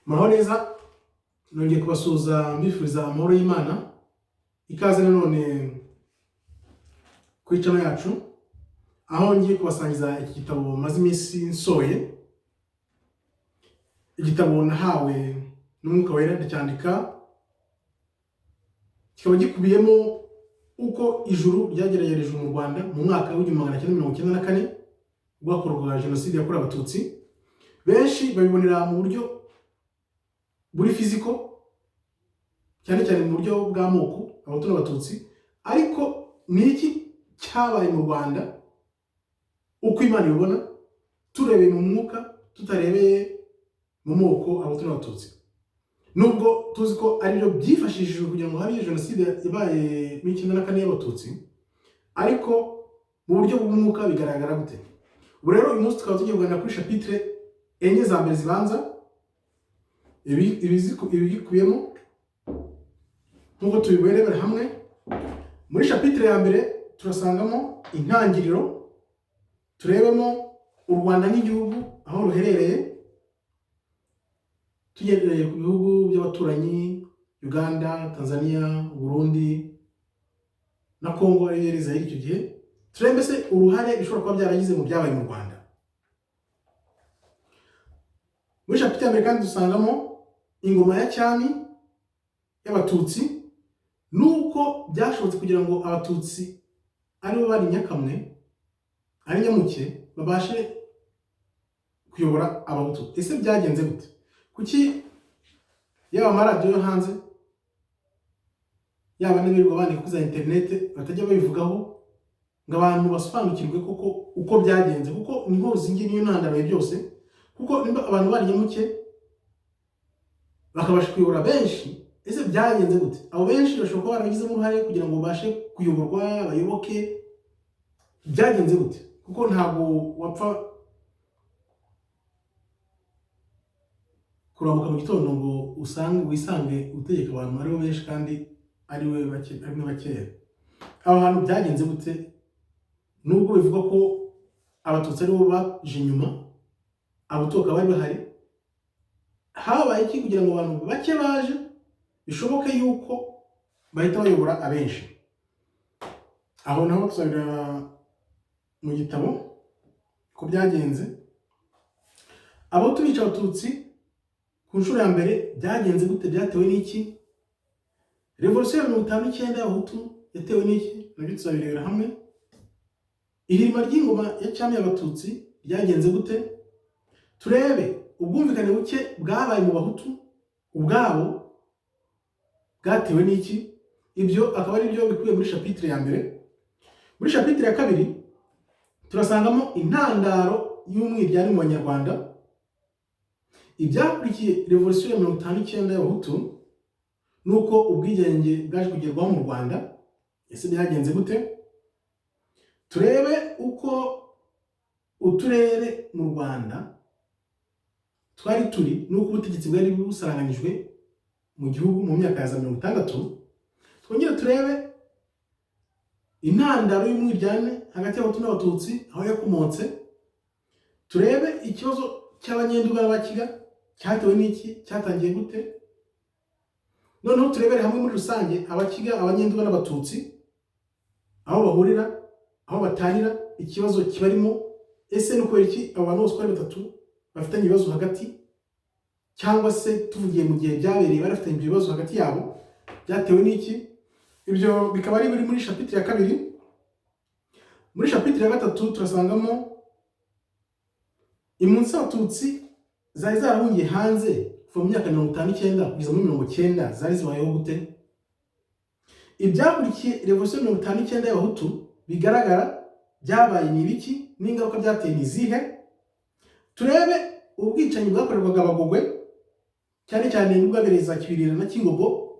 Muraho neza, nongeye kubasuhuza mbifuriza amahoro y'Imana. Ikaze nanone kuri channel yacu, aho ngiye kubasangiza iki gitabo maze iminsi nsohoye. Igitabo nahawe n'Umwuka Wera ndacyandika, kikaba gikubiyemo uko ijuru ryageragerejwe mu Rwanda mu mwaka w'1994, ubwo hakorwaga Jenoside yakorewe Abatutsi. Benshi babibonera mu buryo buri physical, cyane cyane mu buryo bw'amoko, Abahutu n'Abatutsi. Ariko ni iki cyabaye mu Rwanda uko Imana ibibona, turebeye mu mwuka, tutarebeye mu moko, Abahutu n'Abatutsi, nubwo tuzi ko aribyo byifashishijwe kugira ngo habe jenoside yabaye muri 94 y'Abatutsi? Ariko mu buryo bw'umwuka bigaragara gute? Ubu rero uyu munsi tukaba tugiye kuganira kuri chapitre enye za mbere zibanza, ibigikubiyemo nk'uko tubirebera hamwe. Muri chapitre ya mbere turasangamo intangiriro, turebemo u Rwanda nk'igihugu aho ruherereye, tugendeye ku bihugu by'abaturanyi: Uganda, Tanzania, Burundi na Congo ariyo yari Zaire icyo gihe. Turebe mbese uruhare bishobora kuba byaragize mu byabaye mu Rwanda. Muri chapitre ya mbere kandi dusangamo ingoma ya cyami y'Abatutsi, nuko byashobotse kugira ngo Abatutsi aribo bari nyakamwe, ari nyamuke, babashe kuyobora Abahutu. Ese byagenze gute? Kuki yaba amaradiyo yo hanze, yaba n'ibirirwa bandika kuri za interineti, batajya babivugaho ngo abantu basobanukirwe koko uko byagenze? Kuko niho ruzingiye, niyo ntandaro ya byose. Kuko nimba abantu bari nyamuke bakabasha kuyobora benshi, ese byagenze gute? Abo benshi bashobora kuba barabigizemo uruhare kugira ngo babashe kuyoborwa, bayoboke. Byagenze gute? Kuko ntabwo wapfa kuramuka mu gitondo ngo usange wisange utegeka abantu aribo benshi kandi ari we bake, ari mwe bakeya. Aho hantu byagenze gute? Nubwo bivugwa ko Abatutsi aribo baje inyuma, Abahutu bakaba bari bahari, habaye iki kugira ngo abantu bake baje bishoboke yuko bahita bayobora abenshi? Aho naho tuzabireba mu gitabo ko byagenze. Abahutu bica Abatutsi ku nshuro ya mbere byagenze gute? Byatewe n'iki? Revolusiyo ya 59 y'Abahutu yatewe n'iki? Nabyo tuzabirebera hamwe. Ihirima ry'ingoma ya cyami y'Abatutsi ryagenze gute? Turebe ubwumvikane buke bwabaye mu Bahutu ubwabo bwatewe n'iki. Ibyo akaba ari byo bikubiye muri chapitre ya mbere. Muri chapitre ya kabiri turasangamo intandaro y'umwiryane mu Banyarwanda, ibyakurikiye revolusiyo ya 59 y'Abahutu, nuko ubwigenge bwaje kugerwaho mu Rwanda. Ese byagenze gute? Turebe uko uturere mu Rwanda twari turi, nuko ubutegetsi bwari busaranganyijwe mu gihugu mu myaka ya za 60. Twongere turebe intandaro y'umwiryane hagati y'Abahutu n'Abatutsi aho yakomotse. Turebe ikibazo cy'Abanyenduga n'Abakiga cyatewe n'iki, cyatangiye gute. Noneho turebere hamwe muri rusange Abakiga, Abanyenduga n'Abatutsi aho bahurira, aho batanira, ikibazo kibarimo. Ese ni ukubera iki abo bantu bose uko ari batatu bafitanye ibibazo hagati? Cyangwa se tuvugiye mu gihe byabereye, bari bafitanye ibyo bibazo hagati yabo, byatewe n'iki? Ibyo bikaba ari biri muri chapitre ya kabiri. Muri chapitre ya gatatu turasangamo impunzi z'Abatutsi zari zarahungiye hanze kuva mu myaka 59 kugeza muri 90, zari zibayeho gute? Ibyakurikiye revolusiyo 59 y'Abahutu bigaragara byabaye ni ibiki, n'ingaruka byateye ni izihe? Turebe ubwicanyi bwakorerwaga Abagogwe, cyane cyane bwabereye za Kibirira na Kingogo.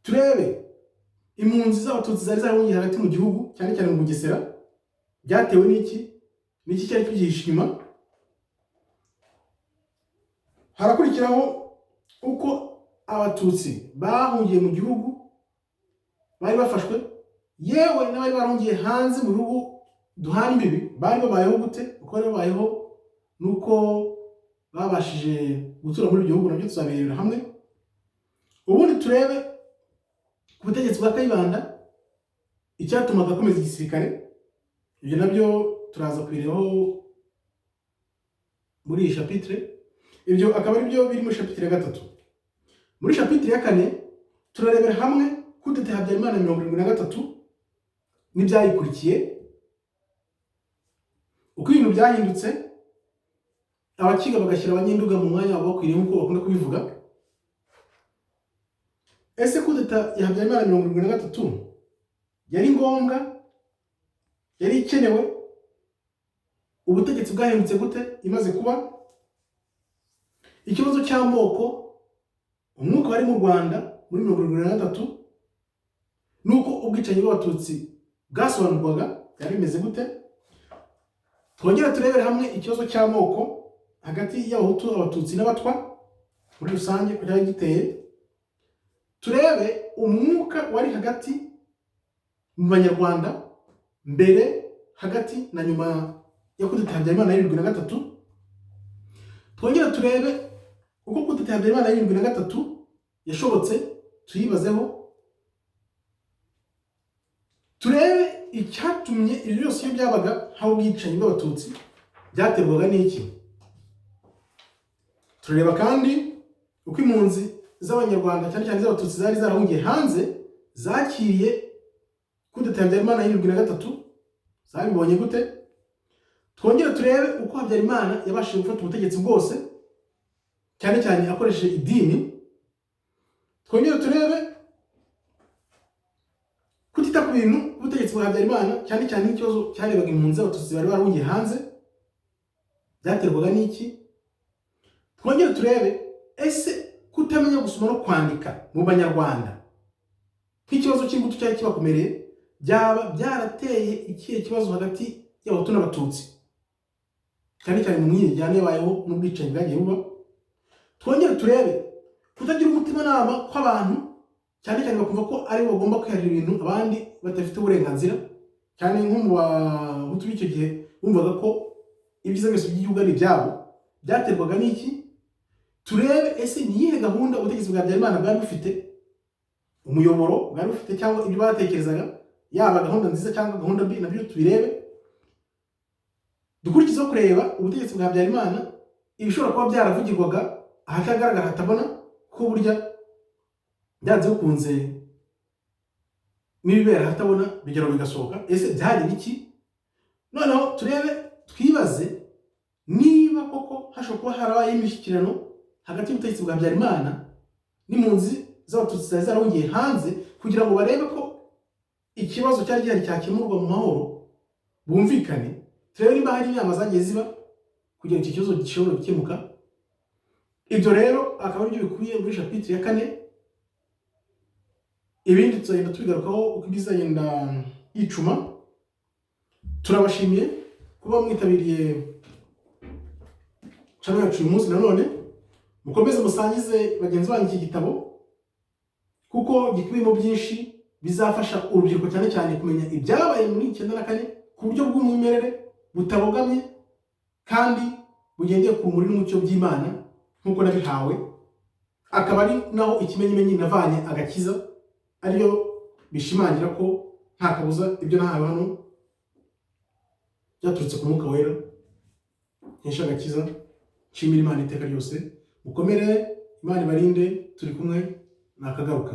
Turebe impunzi z'Abatutsi zari zarahungiye hagati mu gihugu, cyane cyane mu Bugesera, byatewe n'iki, n'iki cyari kibyihishe inyuma? Harakurikiraho uko Abatutsi bahungiye mu gihugu bari bafashwe, yewe n'abari barahungiye hanze mu bihugu duhana imbibi bari babayeho gute, uko bari babayeho, nuko Babashije gutura muri ibyo bihugu, nabyo tuzabirebera hamwe. Ubundi turebe ku butegetsi bwa Kayibanda, icyatumaga akomeza igisirikare. Ibyo nabyo turaza kubirebaho muri iyi chapitre. Ibyo akaba ari byo biri muri chapitre ya gatatu. Muri chapitre ya kane turarebera hamwe kudeta ya Habyarimana 73 n'ibyayikurikiye, uko ibintu byahindutse, Abakiga bagashyira Abanyenduga mu mwanya wabo bakwiriye, nk'uko bakunda kubivuga. Ese kudeta ya Habyarimana 73 yari ngombwa? Yari ikenewe? Ubutegetsi bwahindutse gute imaze kuba? Ikibazo cy'amoko, umwuka wari mu Rwanda muri 73, nuko ubwicanyi bw'Abatutsi bwasobanurwaga, byari bimeze gute? Twongere turebere hamwe ikibazo cy'amoko hagati y'Abahutu, Abatutsi n'Abatwa muri rusange, ko cyari giteye. Turebe umwuka wari hagati mu Banyarwanda mbere, hagati na nyuma ya kudeta Habyarimana 73. Twongere turebe uko kudeta Habyarimana 73 yashobotse, tuyibazeho. Turebe icyatumye ibyo byose, iyo byabaga haba ubwicanyi bw'Abatutsi, byaterwaga n'iki? Turareba kandi uko impunzi z'Abanyarwanda, cyane cyane iz'Abatutsi zari zarahungiye hanze, zakiriye kudeta Habyarimana 73, zabibonye gute? Twongere turebe uko Habyarimana yabashije gufata ubutegetsi bwose, cyane cyane akoresheje idini. Twongere turebe kutita ku bintu ubutegetsi bwa Habyarimana, cyane cyane nk'ikibazo cyarebaga impunzi z'Abatutsi bari barahungiye hanze, byaterwaga n'iki? Twongere turebe ese kutamenya gusoma no kwandika mu Banyarwanda nk'ikibazo cy'ingutu cyari kibakomereye, byaba byarateye ikihe kibazo hagati y'Abahutu n'Abatutsi, cyane cyane mu mwiryane yabayeho n'ubwicanyi bwagiye buba? Twongere turebe kutagira umutimanama kw'abantu, cyane cyane bakumva ko ari bo bagomba kwiharira ibintu, abandi badafite uburenganzira, cyane nko mu Bahutu b'icyo gihe bumvaga ko ibyiza byose by'igihugu ari ibyabo, byaterwaga n'iki? Turebe ese ni iyihe gahunda ubutegetsi bwa Habyarimana bwari bufite, umuyoboro bwari bufite, cyangwa ibyo batekerezaga, yaba gahunda nziza cyangwa gahunda mbi, nabyo tubirebe. Dukurikizeho kureba ubutegetsi bwa Habyarimana, ibishobora kuba byaravugirwaga ahatagaragara hatabona, ko burya byanze bikunze n'ibibera ahatabona bigera bigasohoka. Ese byari biki? Noneho turebe, twibaze niba koko hashobora kuba harabaye imishyikirano hagati y'ubutegetsi bwa Habyarimana n'impunzi z'Abatutsi zari zarahungiye hanze, kugira ngo barebe ko ikibazo cyari gihari cyakemurwa mu mahoro, bumvikane. Turebe niba hari inama zagiye ziba kugira ngo icyo kibazo gishobore gukemuka. Ibyo rero akaba aribyo bikubiye muri chapitre ya kane. Ibindi tuzagenda tubigarukaho uko bizagenda yicuma. Turabashimiye kuba mwitabiriye channel yacu uyu munsi. Nanone mukomeze musangize bagenzi banyu iki gitabo, kuko gikubiyemo byinshi bizafasha urubyiruko, cyane cyane kumenya ibyabaye muri 94 ku buryo bw'umwimerere, butabogamye kandi bugendeye ku rumuri n'umucyo by'Imana nk'uko nabihawe, akaba ari naho ikimenyimenyi navanye agakiza, ariyo bishimangira ko nta kabuza ibyo nahawe hano byaturutse ku Mwuka Wera nkesha agakiza. Nshimira Imana iteka ryose. Mukomere, Imana ibarinde, turi kumwe, nakagaruka.